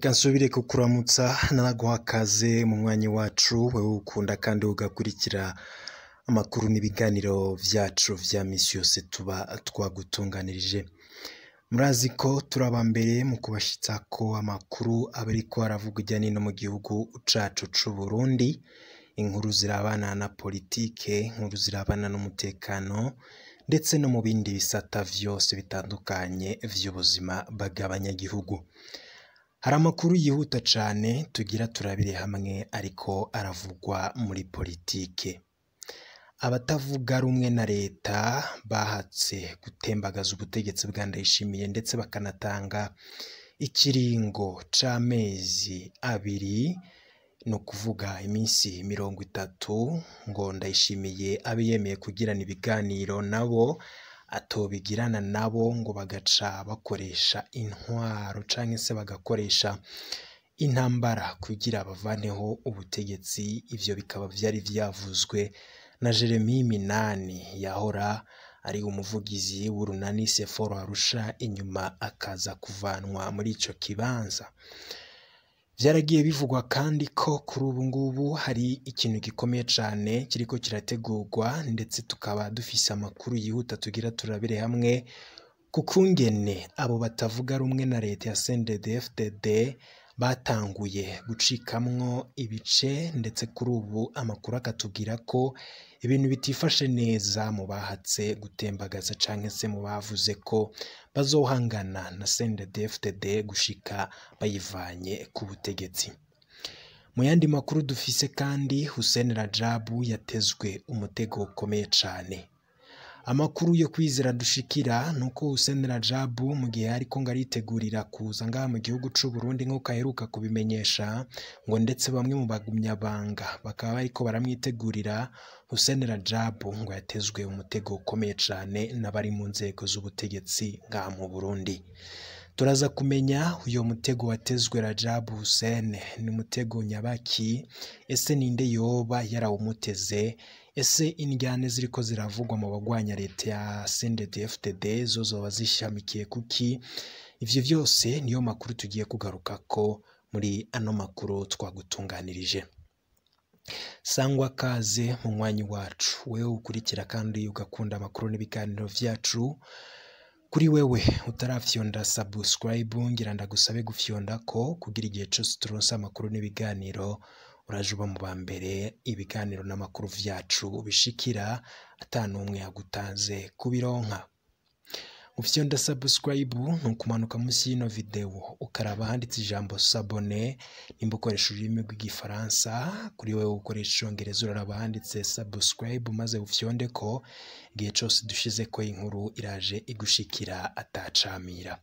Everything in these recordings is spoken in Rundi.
Reka nsubire kukuramutsa naraguha kaze mu mwanya wacu wewe ukunda kandi ugakurikira amakuru n'ibiganiro vyacu vya misi yose tuba twagutunganirije. Murazi ko turi aba mbere mu kubashitsako amakuru aba ariko aravuga irya nino mu gihugu cacu c'Uburundi, inkuru zirabana na politike, inkuru zirabana n'umutekano ndetse no mu bindi bisata vyose bitandukanye vy'ubuzima bw'abanyagihugu. Hari amakuru yihuta cane tugira turabire hamwe ariko aravugwa muri politike. Abatavuga rumwe na leta bahatse gutembagaza ubutegetsi bwa Ndayishimiye ndetse bakanatanga ikiringo c'amezi abiri, ni ukuvuga iminsi 30 ngo Ndayishimiye abe yemeye kugirana ibiganiro nabo, atobigirana nabo ngo bagaca bakoresha intwaro canke se bagakoresha intambara kugira bavaneho ubutegetsi. Ivyo bikaba vyari vyavuzwe na Jeremy Minani yahora ari umuvugizi w'urunani Seforo Arusha, inyuma akaza kuvanwa muri ico kibanza. Vyaragiye bivugwa kandi ko kuri ubu ngubu hari ikintu gikomeye cane kiriko kirategurwa, ndetse tukaba dufise amakuru yihuta tugira turabire hamwe ku kungene abo batavuga rumwe na leta ya CNDD-FDD batanguye gucikamwo ibice, ndetse kuri ubu amakuru akatubwira ko ibintu bitifashe neza mu bahatse gutembagaza canke se mu bavuze ko bazohangana na CNDD-FDD gushika bayivanye ku butegetsi. Mu yandi makuru dufise kandi, Hussein Rajabu yatezwe umutego ukomeye cane. Amakuru yo kwizera dushikira nuko Hussein Rajabu mu gihe ariko ngo aritegurira kuza ngaha mu gihugu c'u Burundi nk'uko aheruka kubimenyesha, ngo ndetse bamwe mu bagumyabanga bakaba bariko baramwitegurira. Hussein Rajabu ngo yatezwe umutego ukomeye cane n'abari mu nzego z'ubutegetsi ngaha mu Burundi. Turaza kumenya uyo mutego watezwe Rajabu Hussein ni mutego nyabaki? Ese ninde yoba yarawumuteze? Ese indyane ziriko ziravugwa mu bagwanya leta ya CNDD-FDD zo zoba zishamikiye kuki? Ivyo vyose niyo makuru tugiye kugarukako muri ano makuru twagutunganirije. Sangwa kaze mu mwanya wacu, wewe ukurikira kandi ugakunda amakuru n'ibiganiro vyacu. Kuri wewe utarafyonda subscribe, ngira ndagusabe gufyonda ko kugira igihe cose turonse amakuru n'ibiganiro uraje uba mu ba mbere ibiganiro n'amakuru vyacu bishikira ata n'umwe yagutanze kubironka. Ufyonda subscribe ni ukumanuka munsi y'ino video ukaraba handitse ijambo s'abonner nimba ukoresha ururimi rw'igifaransa. Kuri wewe ukoresha icongereza uraraba handitse subscribe maze ufyonde ko igihe cose dushizeko inkuru iraje igushikira atacamira.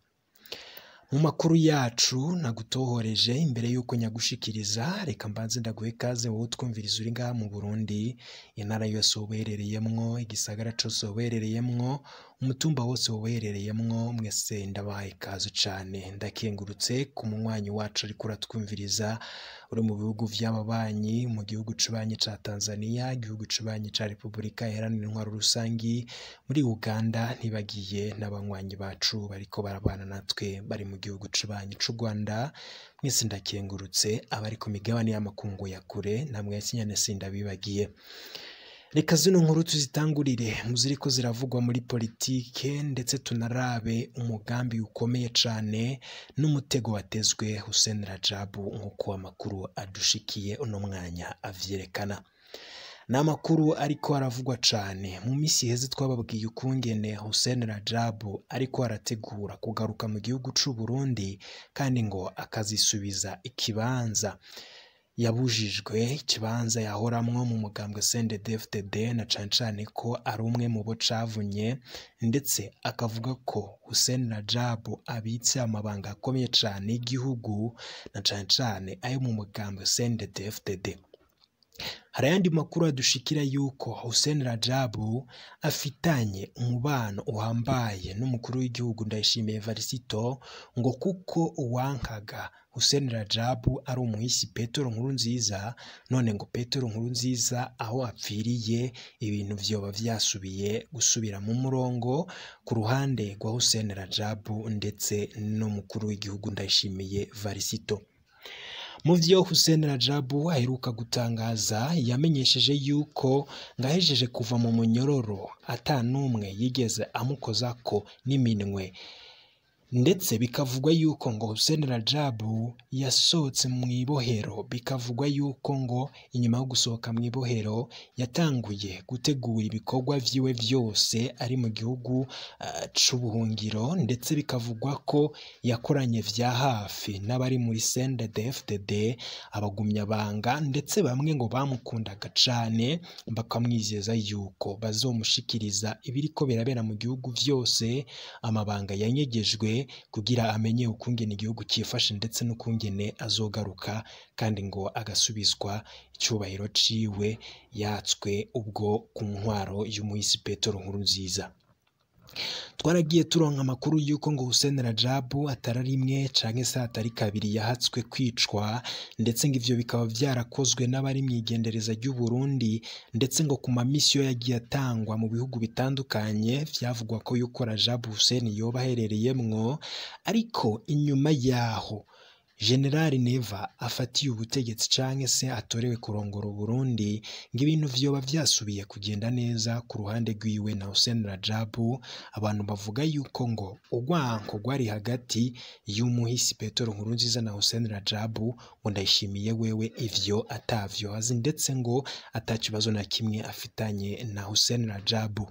Mu makuru yacu nagutohoreje imbere yuko nyagushikiriza, reka mbanze ndaguhe kaze wowe utwumviriza uri ngaha mu Burundi, intara yose uberereyemwo, igisagara cose uberereyemwo, umutumba wose uberereyemwo, mwese ndabahaye ikaze cane. Ndakengurutse ku munywanyi wacu ariko uratwumviriza uri mu bihugu vy'ababanyi, mu gihugu cubanyi ca Tanzania, igihugu cubanyi ca Repubulika Iharanira Intwaro Rusangi, muri Uganda, ntibagiye n'abanywanyi bacu bariko barabana natwe bari mu gihugu cubanyi c'u Rwanda. Mwese ndakengurutse. Abari ku migabane y'amakungu ya kure namwe nyene sindabibagiye. Reka zino nkuru tuzitangurire mu ziriko ziravugwa muri politike, ndetse tunarabe umugambi ukomeye cane n'umutego watezwe Hussein Rajabu nk'uko amakuru adushikiye uno mwanya avyerekana. Ni amakuru ariko aravugwa cane. Mu misi iheze twababwiye ukungene Hussein Rajabu ariko arategura kugaruka mu gihugu c'u Burundi, kandi ngo akazisubiza ikibanza yabujijwe, ikibanza yahoramwo mu mugambwe CNDD-FDD, na cane cane ko ari umwe mu bo cavunye, ndetse akavuga ko Hussein Rajabu abitse amabanga akomeye cane y'igihugu, na cane cane ayo mu mugambwe CNDD-FDD. Hari ayandi makuru adushikira yuko Hussein Rajabu afitanye umubano uhambaye n'umukuru w'igihugu Ndayishimiye Evariste, ngo kuko uwankaga Hussein Rajabu ari umuhisi Petero Nkurunziza, none ngo Petero Nkurunziza aho apfiriye ibintu vyoba vyasubiye gusubira mu murongo ku ruhande rwa Hussein Rajabu ndetse n'umukuru w'igihugu Ndayishimiye Evariste. Mu vyo Hussein Rajabu aheruka gutangaza, yamenyesheje yuko ngahejeje kuva mu munyororo ata n'umwe yigeze amukozako n'iminwe, ndetse bikavugwa yuko ngo Hussein Rajabu yasohotse mu ibohero, bikavugwa yuko ngo inyuma yo gusohoka mu ibohero yatanguye gutegura ibikorwa vyiwe vyose ari mu gihugu c'ubuhungiro, ndetse bikavugwa ko yakoranye vya hafi n'abari muri CNDD-FDD, abagumyabanga, ndetse bamwe ngo bamukundaga cane bakamwizeza yuko bazomushikiriza ibiriko birabera mu gihugu vyose, amabanga yanyegejwe kugira amenye ukungene igihugu cifashe ndetse n'ukungene azogaruka, kandi ngo agasubizwa icubahiro ciwe yatswe ubwo ku ntwaro y'umuhisi Petero Nkurunziza. Twaragiye turonka amakuru yuko ngo Hussein Rajabu atari rimwe canke se atari kabiri yahatswe kwicwa, ndetse ngo ivyo bikaba vyarakozwe n'abari mw'igendereza ry'u Burundi, ndetse ngo ku mamisiyo yagiye atangwa mu bihugu bitandukanye vyavugwa ko yuko Rajabu Hussein yoba aherereyemwo. Ariko inyuma yaho General Neva afatiye ubutegetsi canke se atorewe kurongora Burundi, ngo ibintu vyoba vyasubiye kugenda neza ku ruhande rwiwe na Hussein Rajabu. Abantu bavuga yuko ngo urwanko rwari hagati y'umuhisi Petero Nkurunziza na Hussein Rajabu, ngo Ndayishimiye wewe ivyo atavyo azi, ndetse ngo atakibazo na kimwe afitanye na Hussein Rajabu.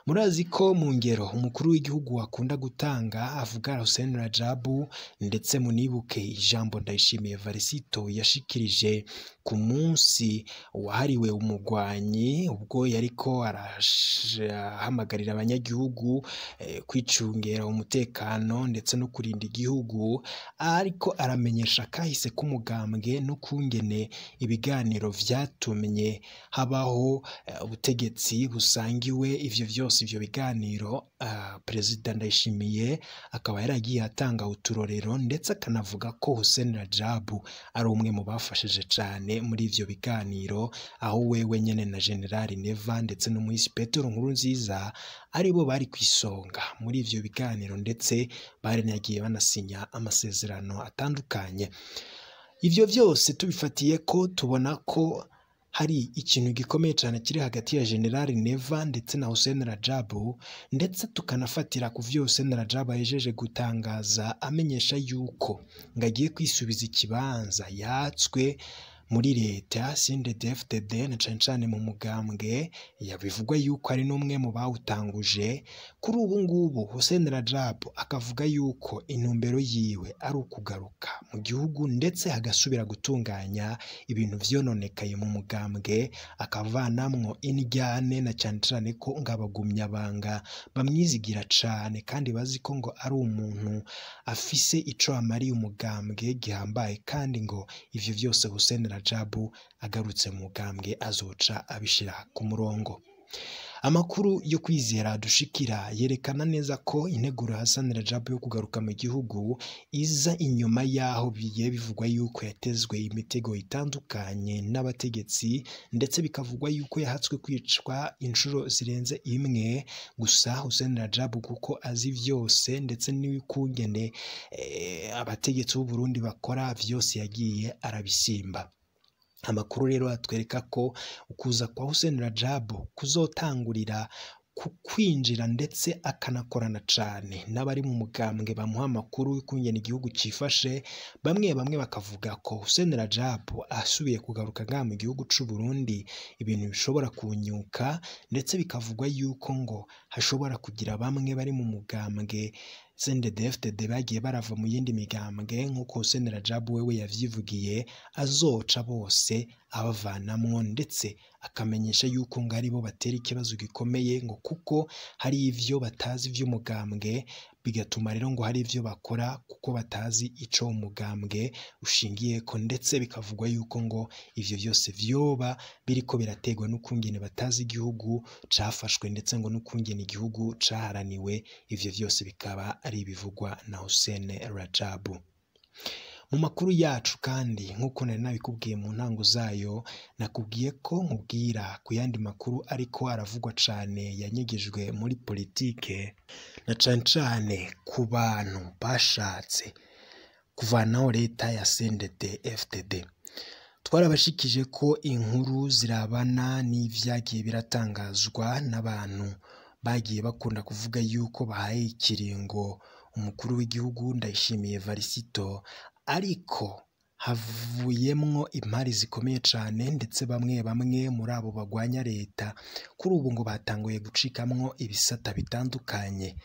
Murazi ko mu ngero umukuru w'igihugu akunda gutanga avuga Hussein Rajabu, ndetse munibuke ijambo Ndayishimiye Varisito yashikirije ku munsi wahariwe umugwanyi, ubwo yariko arahamagarira abanyagihugu kwicungera umutekano ndetse no kurinda igihugu, ariko aramenyesha kahise k'umugambwe n'ukungene ibiganiro vyatumye habaho ubutegetsi busangiwe. Ivyo vyose ivyo biganiro Perezida Ndayishimiye akaba yaragiye atanga uturorero, ndetse akanavuga ko Hussein Rajabu ari umwe mu bafashije cane muri ivyo biganiro, aho wewe nyene na General Neva ndetse n'umuhisi Petero Nkurunziza aribo bari kwisonga muri ivyo biganiro, ndetse baranagiye banasinya amasezerano atandukanye. Ivyo vyose tubifatiye ko tubona ko hari ikintu gikomeye cyane kiri hagati ya General Neva ndetse na Hussein Rajabu, ndetse tukanafatira ku vyo Hussein Rajabu ahejeje gutangaza amenyesha yuko ngo agiye kwisubiza ikibanza yatswe muri leta CNDD-FDD na cane cane mu mugambwe, yabivugwa yuko ari n'umwe mu bawutanguje. Kuri ubu ngubu Hussein Rajabu akavuga yuko intumbero yiwe ari ukugaruka mu gihugu, ndetse agasubira gutunganya ibintu vyononekaye mu mugambwe, akavanamwo indyane, na cane cane ko ngo abagumyabanga bamwizigira cane kandi bazi ko ngo ari umuntu afise ico amariye umugambwe gihambaye, kandi ngo ivyo vyose Hussein Rajabu agarutse mu mugambwe azoca abishira ku murongo. Amakuru yo kwizera dushikira yerekana neza ko integuro Hassan Rajabu yo kugaruka mu gihugu iza inyuma yaho bigiye bivugwa yuko yatezwe imitego itandukanye n'abategetsi, ndetse bikavugwa yuko yahatswe kwicwa inshuro zirenze imwe. Gusa Hussein Rajabu kuko azi vyose ndetse n'ukungene abategetsi b'u Burundi bakora vyose yagiye arabisimba. Amakuru rero atwereka ko ukuza kwa Hussein Rajabu kuzotangurira ku kwinjira, ndetse akanakorana cane n'abari mu mugambwe bamuha amakuru y'ukungene igihugu cifashe. Bamwe bamwe bakavuga ko Hussein Rajabu asubiye kugaruka ngaha mu gihugu c'u Burundi ibintu bishobora kunyuka, ndetse bikavugwa yuko ngo hashobora kugira bamwe bari mu mugambwe CNDD-FDD bagiye barava mu yindi migambwe, nk'uko Hussein Rajabu wewe yavyivugiye, azoca bose abavanamwo, ndetse akamenyesha yuko ngo aribo batera ikibazo gikomeye, ngo kuko hari ivyo batazi vy'umugambwe, bigatuma rero ngo hari ivyo bakora kuko batazi ico umugambwe ushingiyeko, ndetse bikavugwa yuko ngo ivyo vyose vyoba biriko biraterwa n'ukungene batazi igihugu cafashwe, ndetse ngo n'ukungene igihugu caharaniwe. Ivyo vyose bikaba ari ibivugwa na Hussein Rajabu. Mu makuru yacu kandi nk'uko nari nabikubwiye mu ntango zayo, nakubwiye ko nkubwira ku yandi makuru ariko aravugwa cane yanyegejwe muri politike, na cane cane ku bantu bashatse kuvanaho leta ya CNDD-FDD. Twarabashikije ko inkuru zirabana n'ivyagiye biratangazwa n'abantu bagiye bakunda kuvuga yuko bahaye ikiringo umukuru w'igihugu Ndayishimiye Varisito, ariko havuyemwo impari zikomeye cane, ndetse bamwe bamwe muri abo bagwanya leta kuri ubu ngo batanguye gucikamwo ibisata bitandukanye.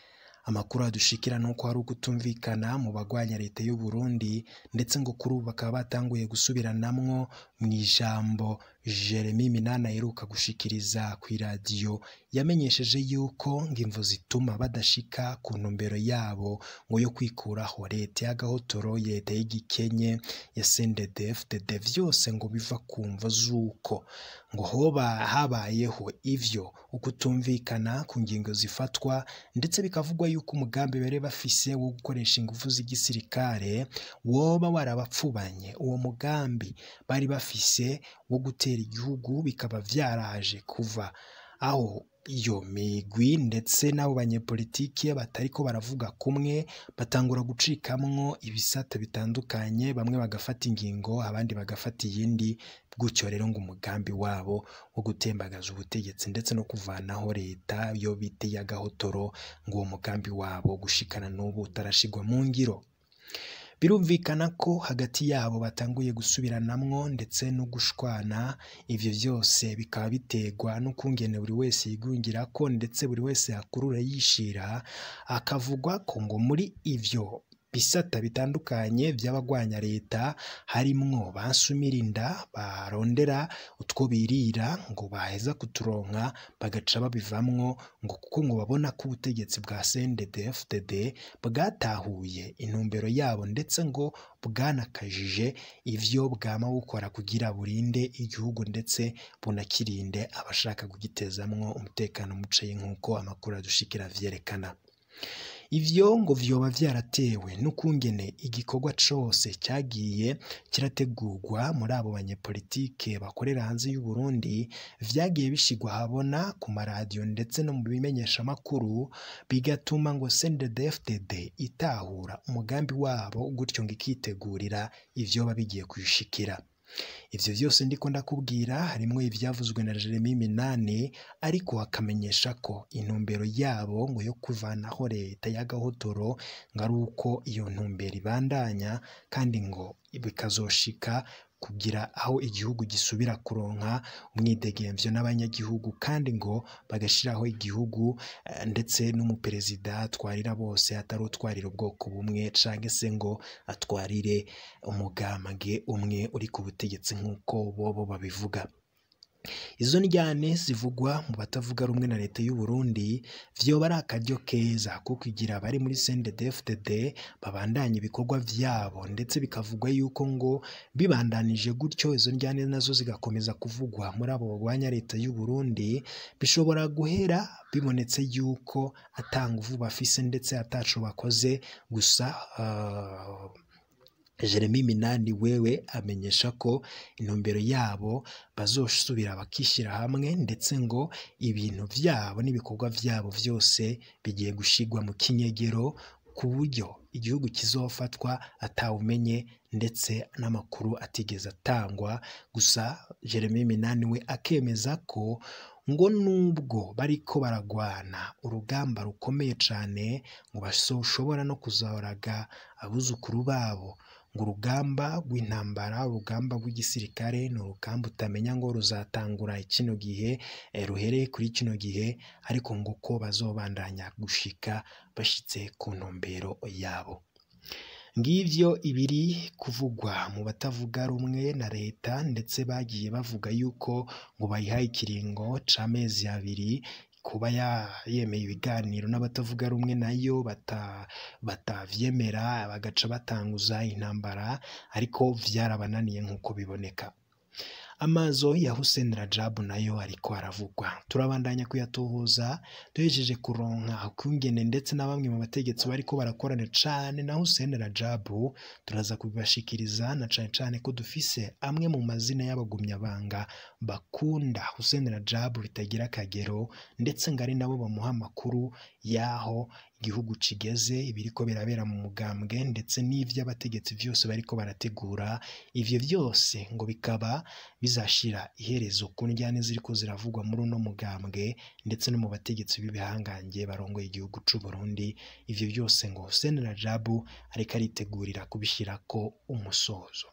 Amakuru adushikira nuko hari ukutumvikana mu bagwanya leta y'u Burundi, ndetse ngo kuri ubu bakaba batanguye gusubiranamwo mu ijambo Jeremy Minani aheruka gushikiriza kw'iradiyo, yamenyesheje yuko ngo imvo zituma badashika ku ntumbero yabo ngo yo kwikuraho leta y'agahotoro, leta y'igikenye ya CNDD-FDD, vyose ngo biva ku mvo z'uko ngo hoba habayeho ivyo ukutumvikana ku ngingo zifatwa, ndetse bikavugwa yuko umugambi bari bafise wo gukoresha ingufu z'igisirikare woba warabapfubanye. Uwo mugambi bari bafise wo gutera igihugu bikaba vyaraje kuva aho iyo migwi ndetse n'abo banyepolitike batariko baravuga kumwe batangura gucikamwo ibisata bitandukanye, bamwe bagafata ingingo abandi bagafata iyindi, gutyo rero ngo umugambi wabo wo gutembagaza ubutegetsi ndetse no kuvanaho leta yo bita iy'agahotoro, ngo uwo mugambi wabo gushikana n'ubu utarashigwa mu ngiro. Birumvikana ko hagati yabo batanguye gusubiranamwo ndetse no gushwana, ivyo vyose bikaba biterwa n'ukungene buri wese yigungira ko ndetse buri wese akurura yishira, akavugwa ko ngo muri ivyo bisata bitandukanye vy'abagwanya leta harimwo bansumirinda barondera utwo birira ngo baheza kuturonka bagaca babivamwo, ngo kuko ngo babona ko ubutegetsi bwa CNDD-FDD bwatahuye intumbero yabo, ndetse ngo bwanakajije ivyo bwama bukora kugira burinde igihugu ndetse bunakirinde abashaka kugitezamwo umutekano mukeyi nk'uko amakuru adushikira vyerekana. Ivyo ngo vyoba vyaratewe n'ukungene igikorwa cose cyagiye kirategurwa muri abo banyepolitike bakorera hanze y'u Burundi, vyagiye bishigwa habona ku maradiyo ndetse no mu bimenyeshamakuru, bigatuma ngo CNDD-FDD itahura umugambi wabo, gutyo ngo ikitegurira ivyoba bigiye kuyishikira. Ivyo vyose ndiko ndakubwira harimwo ivyavuzwe na Jeremy Minani, ariko akamenyesha ko intumbero yabo ngo yo kuvanaho leta y'agahotoro ngo ari uko iyo ntumbero ibandanya, kandi ngo bikazoshika kugira aho igihugu gisubira kuronka umwidegemvyo n'abanyagihugu, kandi ngo bagashiraho igihugu ndetse n'umuperezida atwarira bose, atari utwarira ubwoko bumwe canke se ngo atwarire umugambwe umwe uri ku butegetsi nk'uko bobo babivuga. Izo ndyane zivugwa mu batavuga rumwe na leta y'u Burundi vyoba ari akaryo keza ko kugira abari muri CNDD-FDD babandanye ibikorwa vyabo, ndetse bikavugwa yuko ngo bibandanije gutyo izo ndyane nazo zigakomeza kuvugwa muri abo bagwanya leta y'u Burundi, bishobora guhera bibonetse yuko ata nguvu bafise ndetse ataco bakoze. Gusa Jeremy Minani wewe amenyesha ko intumbero yabo bazosubira bakishyira hamwe, ndetse ngo ibintu vyabo n'ibikorwa vyabo vyose bigiye gushigwa mu kinyegero, ku buryo igihugu kizofatwa atawumenye ndetse n'amakuru atigeze atangwa. Gusa Jeremy Minani we akemeza ko ngo nubwo bariko baragwana urugamba rukomeye cane, ngo basoshobora no kuzoraga abuzukuru babo, ngo urugamba rw'intambara, urugamba rw'igisirikare ni urugamba utamenya ngo ruzatangura kino gihe, ruhereye kuri kino gihe, ariko ngo ko bazobandanya gushika bashitse ku ntumbero yabo. Ngivyo ibiri kuvugwa mu batavuga rumwe na leta, ndetse bagiye bavuga yuko ngo bayihaye ikiringo c'amezi abiri kuba yemeye ibiganiro n'abatavuga rumwe nayo batavyemera bagaca batanguza intambara, ariko vyarabananiye nk'uko biboneka. Amazo ya Hussein Rajabu nayo ariko aravugwa, turabandanya kuyatohoza duhejeje kuronka ukungene ndetse na bamwe mu bategetsi bariko barakorana cane na Hussein Rajabu, turaza kubibashikiriza na cane cane ko dufise amwe mu mazina y'abagumyabanga bakunda Hussein Rajabu bitagira akagero, ndetse ngo ari nabo bamuha amakuru y'aho igihugu kigeze, ibiriko birabera mu mugambwe ndetse n'ivy'abategetsi vyose bariko barategura. Ivyo vyose ngo bikaba bizashira iherezo ku njyane ziriko ziravugwa muri uno mugambwe ndetse no mu bategetsi b'ibihangange barongoye igihugu c'u Burundi. Ivyo vyose ngo Hussein Rajabu ariko aritegurira kubishirako umusozo.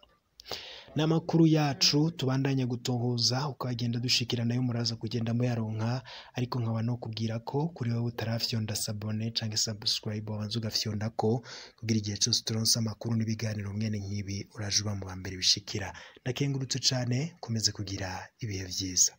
N'amakuru yacu tubandanya gutohoza uko agenda dushikira nayo muraza kugenda muyaronka, ariko nkaba no kubwira ko kuri wowe utarafyonda sabone canke subscribe wabanza ugafyonda ko kugira igihe cose turonse amakuru n'ibiganiro mwene nk'ibi uraje uba mu ba mbere bishikira. Ndakengurutse cane, komeze kugira ibihe vyiza.